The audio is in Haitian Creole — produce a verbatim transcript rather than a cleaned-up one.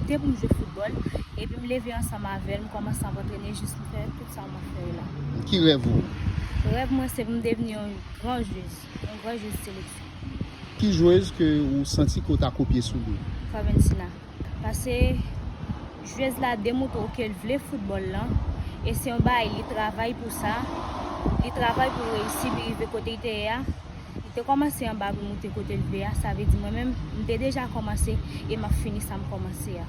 te pou m jwe foutbòl. Epi m leve ansanm avè l, m kòmanse ap antrene jis m fè tout sa m ap fè yo la. Ki rèv ou? Rèv mwen se pou m devni yon gran jwez, yon gran jwez seleksyon. Ki jwez ke ou santi ke w ta kopye sou li? Covensina. Paske jwez la demontre w ke l vle foutbòl lan, e se yon bagay li travay pou sa, li travay pou l reyisi, pou l rive kote l te ye a. Li te kòmanse anba pou l moute kote l vle a, sa vle di mwen menm, m te deja kòmanse e m ap fini sa m kòmanse a.